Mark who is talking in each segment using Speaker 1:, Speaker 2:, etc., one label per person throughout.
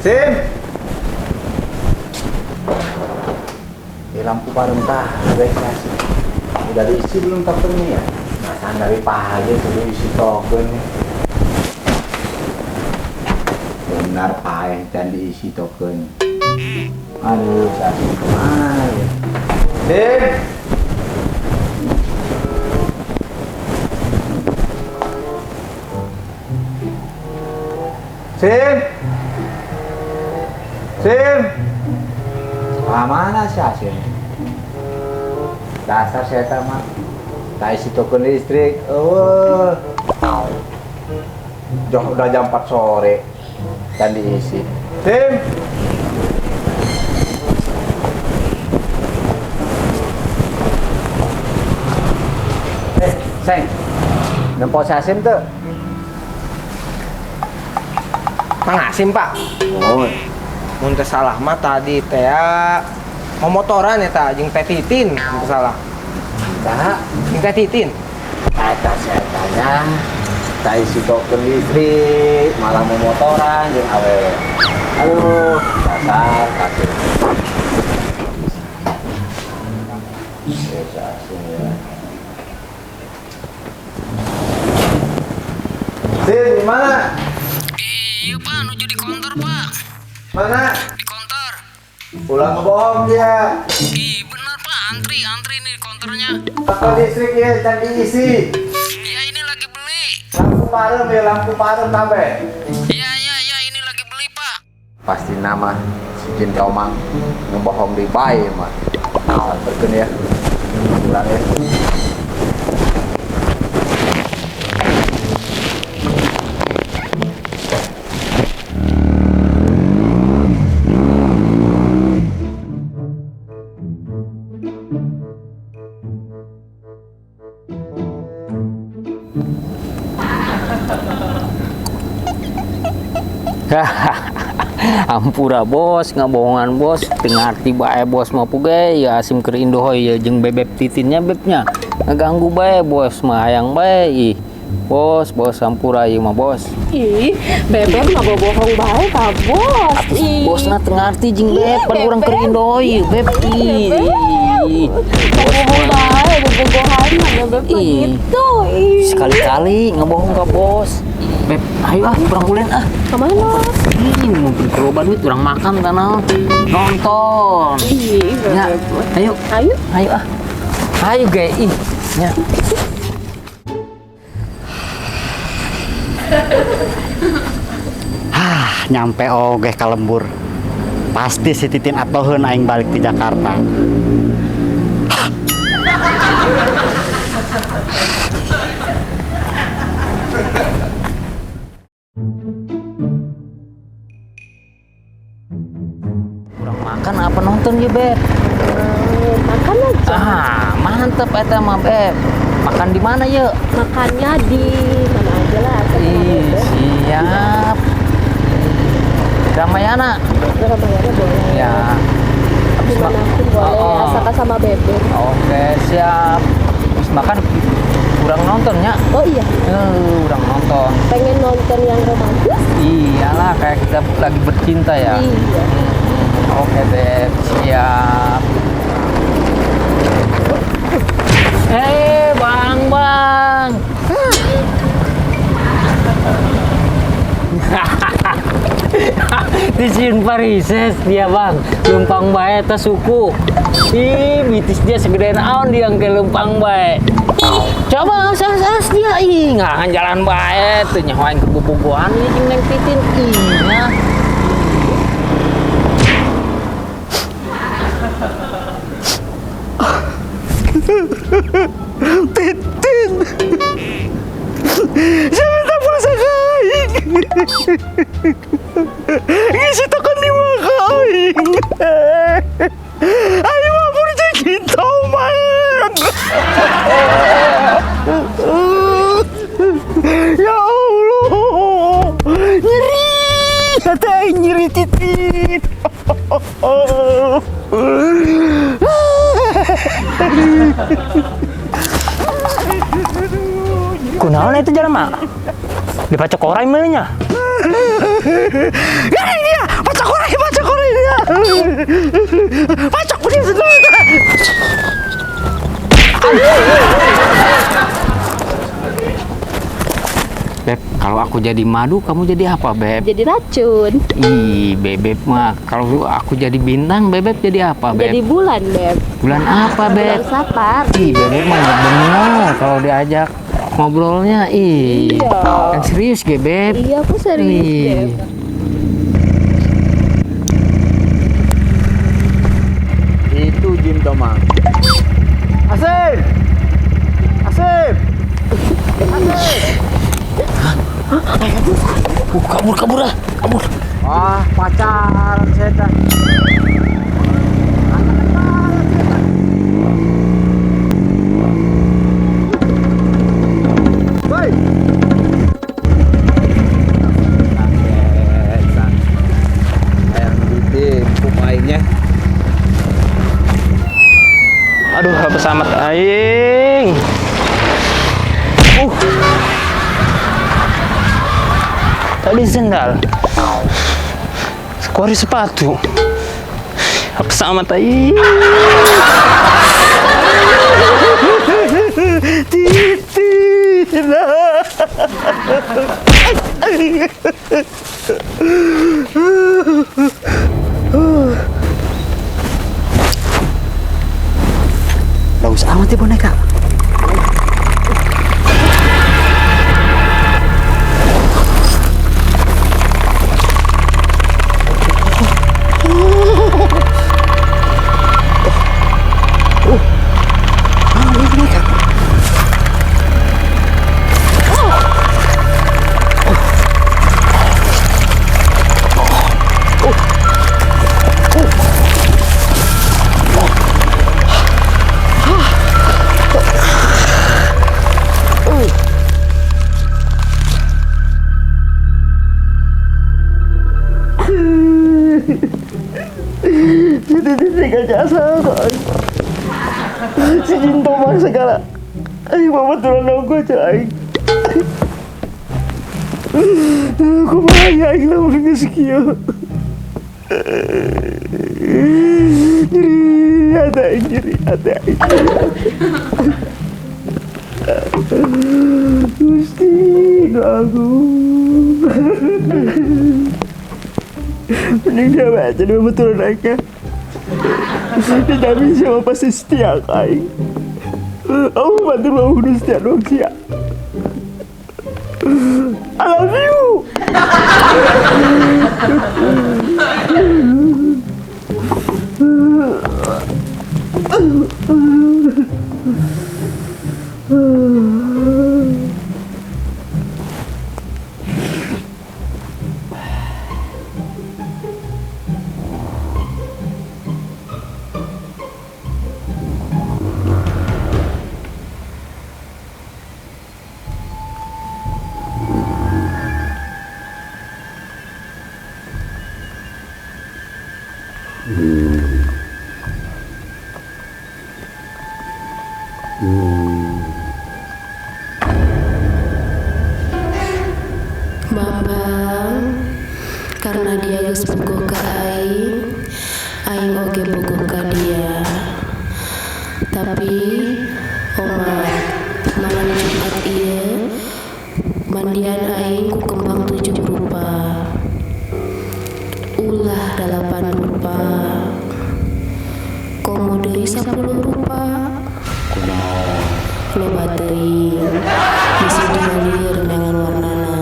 Speaker 1: Sim. Di lampu parum tah, guys. Udah diisi belum tokennya ya? Perasaan dari pagi sudah isi token nih. Benar paeh dan diisi token. Aduh, saya kemana ya? Sim. Sim. Sim. Ah, mana sih Asim? Dasar saya mah. Tak isi token listrik. Oh. Udah jam 4 sore dan diisi. Sim. Seng. Nempo si Asim tuh.
Speaker 2: Mang Asim, Pak.
Speaker 1: Oh.
Speaker 2: Mun teu salah mah tadi teh momotoran eta jeung Teh Titin, mun teu salah.
Speaker 1: Saha?
Speaker 2: Jeung Teh Titin.
Speaker 1: Eta saya tanya, tak isi token listrik, malah momotoran jeung awewe. Aduh, dasar kasih. Ya. Sin, di mana?
Speaker 3: Iya, Pak, nuju di kontor, Pak.
Speaker 1: Mana?
Speaker 3: Di kontor.
Speaker 1: Pulang ngebohong dia.
Speaker 3: Ih, bener, Pak, antri nih kontornya.
Speaker 1: Token listrik ya, can diisi.
Speaker 3: Iya, ini lagi beli.
Speaker 1: Lampu parem ya, lampu parem kabeh.
Speaker 3: Iya, ini lagi beli, Pak.
Speaker 1: Pasti nama si Jin Tomang ngebohong di bae mah. Samperkeun ya. Pulang ya.
Speaker 3: Ampura bos, ngabohongan bos, teu ngarti bae bos mah puge ya Asim keur indohoy ya jeung bebeb titinnya bebnya. Ngaganggu bae bos mah hayang bae ih. Bos, bos ampura ieu mah bos.
Speaker 4: Ih, bebeb mah bohong bae ka bos. Ih.
Speaker 3: Bosna teu ngarti jeung beb, pan urang keur indohoy beb. Ih.
Speaker 4: Bohong bae, bobogohan mah bebeb mah gitu. Ih.
Speaker 3: Sekali-kali ngebohong ka bos. Beb, ayo ah, urang ulin ah.
Speaker 4: Kemana?
Speaker 3: Ini mau beli loba duit, urang makan kana nonton.
Speaker 4: Ih,
Speaker 3: ya, ayo.
Speaker 4: Ayo.
Speaker 3: Ayo ah. Ayo ge ih. Ya.
Speaker 5: Hah, nyampe oge ka lembur. Pasti si Titin atoheun aing balik di Jakarta.
Speaker 3: Makan apa nonton ya, Beb?
Speaker 4: Makan aja.
Speaker 3: Ah, mantep eta mah, Beb. Makan di mana yuk?
Speaker 4: Makannya di mana aja lah.
Speaker 3: Ih, siap. Ramayana.
Speaker 4: Ramayana boleh.
Speaker 3: Ya. Habis
Speaker 4: makan boleh,
Speaker 3: oh.
Speaker 4: Asalkan sama Bebek.
Speaker 3: Oke, siap. Habis makan kurang nontonnya.
Speaker 4: Oh iya.
Speaker 3: Kurang nonton.
Speaker 4: Pengen nonton yang romantis?
Speaker 3: Iyalah, kayak kita lagi bercinta ya.
Speaker 4: Iya.
Speaker 3: Oke, Beb, siap. Bang, bang. Disiun Parises dia, Bang. Lempang bae teh suku. Ih, bitis dia segede naon dia ke lempang bae. Coba as dia ih, ngahan jalan bae teu nyaho aing kebobogohan ieu jeung Neng Titin. Ih, nah.
Speaker 5: Titin, saya minta pulsa ka aing. Ngisi token di muka aing. Aing mah purja gitu, man. Ya Allah, nyeri, hati aing nyeri Titin.
Speaker 6: Kunaon itu jalan mah? Dipacok orang meunya.
Speaker 5: Ini dia, pacok Pacok begini sendal.
Speaker 3: Beb, kalau aku jadi madu, kamu jadi apa, Beb?
Speaker 4: Jadi racun.
Speaker 3: Ih, Bebeb mah. Kalau aku jadi bintang, Bebeb jadi apa, Beb?
Speaker 4: Jadi bulan, Beb.
Speaker 3: Bulan apa, Beb?
Speaker 4: Bulan sapar.
Speaker 3: Ih, Bebeb mah nggak bener kalau diajak ngobrolnya. Ih,
Speaker 4: Iya.
Speaker 3: yang serius, ge, Beb.
Speaker 4: Iya, aku serius,
Speaker 3: Ih.
Speaker 4: Beb.
Speaker 1: Itu Jim Tomang. Asep! Asep!
Speaker 3: Kabur, kabur ah, kabur.
Speaker 1: Wah, pacaran setan. Woi. Yang ditipu mainnya.
Speaker 2: Aduh, apa amat aing. Tadi sendal. Kuari sepatu. Apa sama aing? Titin.
Speaker 5: Bagus amat ya boneka. Ini boneka.
Speaker 2: Si Jintomang segala. Aing mama turun dong gue aing. Kumaha aing lamun geus kieu. Nyeri hati aing, nyeri hati aing. Gusti nu agung. Mending dia bae jadi betulan aing ya. Dijamin siapa pasti setia ka aing. Aku bantu mau kudu setia dong sia. I love you.
Speaker 6: Babang, karena dia geus bogoh ka aing, aing oge bogoh ka dia. Tapi omat, malam Jumat ieu mandian aing ku kembang 7 rupa. Ulah 8 rupa. Komo deui 10 rupa. Loba teuing, bisi dieu dengan warnana.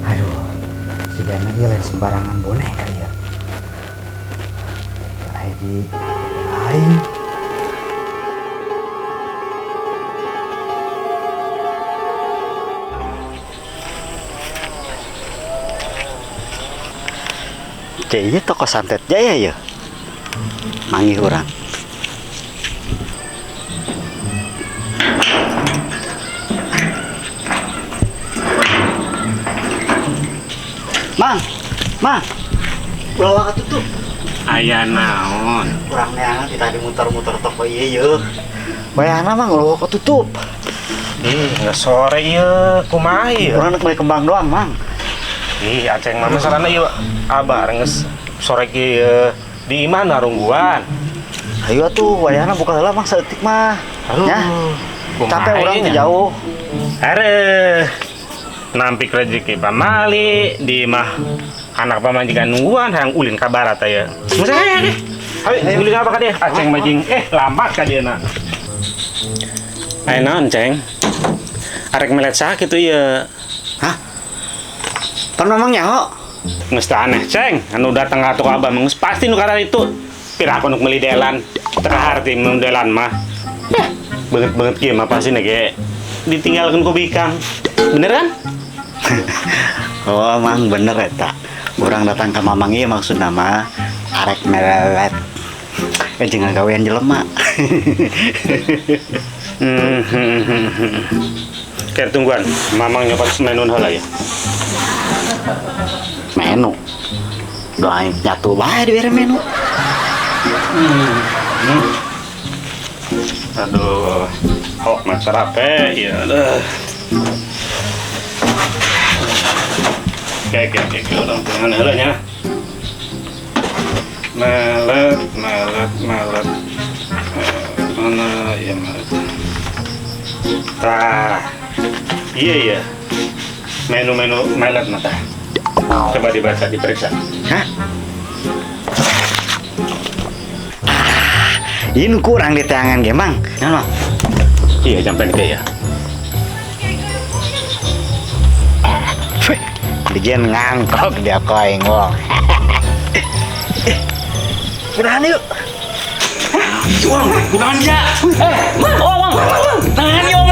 Speaker 5: Aduh, si Dana dia lain sembarangan boneka ya. Lagi aing. Kayaknya toko santet jaya ya. Manggih urang. Mang, Mang. Ulah waka tutup.
Speaker 7: Aya naon?
Speaker 5: Kurang neangan kita di muter-muter toko ieu yeuh. Wayahna Mang ulah waka tutup.
Speaker 7: Ih, nggak sore ieu, kumaha ieu?
Speaker 5: Urang nek beli kembang doang, Mang.
Speaker 7: Ih, aceng mah masalahna ieu abar geus sore kieu di imah narungguan.
Speaker 5: Ayo atuh, wayahna buka heula Mang saeutik mah.
Speaker 7: Aduh,
Speaker 5: Ya.
Speaker 7: kumaha
Speaker 5: Capek urang
Speaker 7: ieu
Speaker 5: teh
Speaker 7: nya?
Speaker 5: Jauh.
Speaker 7: Areuh. Nampik rezeki pamali di imah anak pamajikan nungguan hayang ulin ka barat aya. Geus aya. Ayo, ulin apa ka dia? Aceng majing lambat ka dia na. Aya naon, Ceng? Arek melet saha kitu ieu?
Speaker 5: Hah? Pan Mamang nyaho?
Speaker 7: Geus teu aneh, Ceng. Anu datang ka toko abah mah geus pasti nu karena itu. Pira aku nuk meuli delan. Teu kaharti mun delan mah. Eh, beungeut-beungeut kieu mah pasti ge ditinggalkeun ku bikang. Bener kan?
Speaker 5: Oh, Mang bener eta. Urang datang ka Mamang ieu maksudna mah arek melet. Eh jeung gawean jelema.
Speaker 7: Kayak tungguan, Mamang nyokot menun heula ya.
Speaker 5: Menu. Doain nyatu bae dibere menu.
Speaker 7: Aduh, hok mah sarape ya. Aduh. Oke, urang tungguan heula nya. Melet, melet, melet. Mana ya melet? Tah. Iya iya. Menu-menu melet mah tah. Coba dibaca, diperiksa.
Speaker 5: Hah? Ah, ini kurang di tangan ge, Mang. Nah, Mang.
Speaker 7: Iya, sampai ke ya.
Speaker 5: Dijen ngangkok dia koing wong. Udahan yuk.
Speaker 7: Wong, kunaon dia? Eh, Mang, oh, Mang, Mang, Mang. Nahan yo.